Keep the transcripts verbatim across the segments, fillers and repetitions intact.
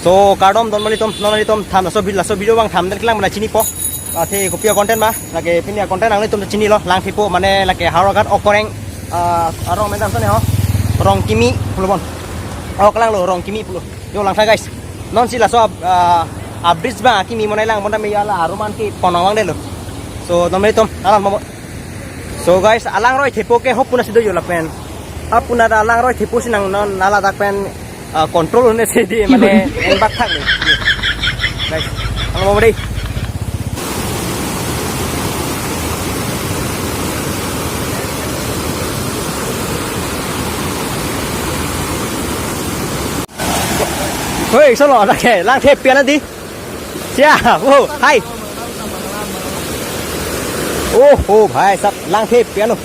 So, kardom don malitum, non malitum, than laso vid-, laso video abang thumbnail kelang mana chinipo. Athe kopi a-content ma, lake pini a-content nanglitum chinilo, Langthepo, mane lake Howraghat okoreng, ah, arong menang sone ho, Rongkimi pulo bon. Oh, kelang lo, Rongkimi pulo. Yo, langtha guys. Non si laso, ah, a-bridge abang kimi monai lang, bonta me ya la aruman ke ponong vangdetlo. So, don malitum, alam mo. So guys, alangroi thepo ke hopuna si do yo lapen. Hopuna ta alangroi thepo si nang non nala dak pen, ah, control hone si di mane engbak thak ni. Guys, alam mo dei. Hoi, solo, okay, Langthe pian di. Ya, oh, hai. Oh, oh, bhai sahab, Langthe pian lo.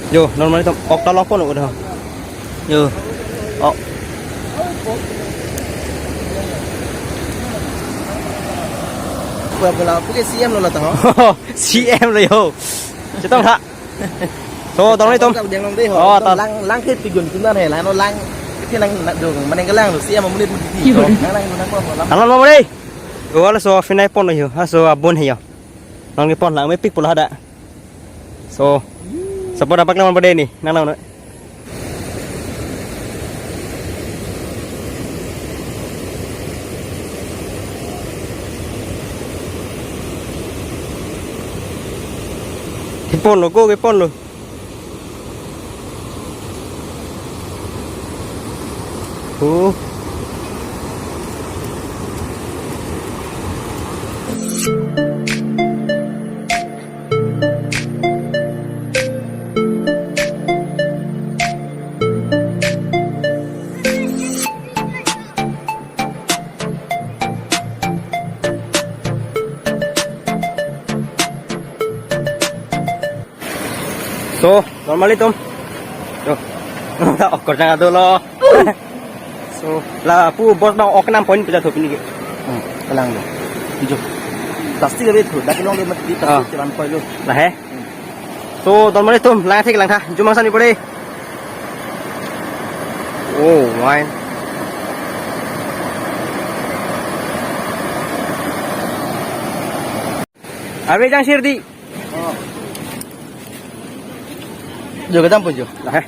Yo, normal itum ok ta longpon udah. Yo. Oh. Pura bola, puke C M lo lata ho. C M lo yo. Chetong tha. So, tong ni tum. Deng long dei ho. Oh, ta. Lang, Langthe pigun tunan he, lang no lang. Kiti lang na dong, maneng kelang lo, C M amonit mudi. Yo. Lang lang lang lang lang. Alam lo dei. Oh, laso pinai pon lo yo. Laso abon he yo. Nang ni pon lang mepik pula ada. So, support apak lang pade ni, nang nang. Kepon lo, ko kepon lo. Oh. So, normal itum. Yo. Okor jang ado lo. So, lapu bos bang ok nam point pejat ho pini ke. Hmm, kelang lo. Tujuh. Plastik lebih tuh, dak long dia mesti. Ah. Plastik jalan poi lo. Lah he. Hmm. So, normal itum, Langthe kelang tha. Jumang sani pore. Oh, wine. Ave jang sirdi. Oh. Jo kedam pun jo. Lah he.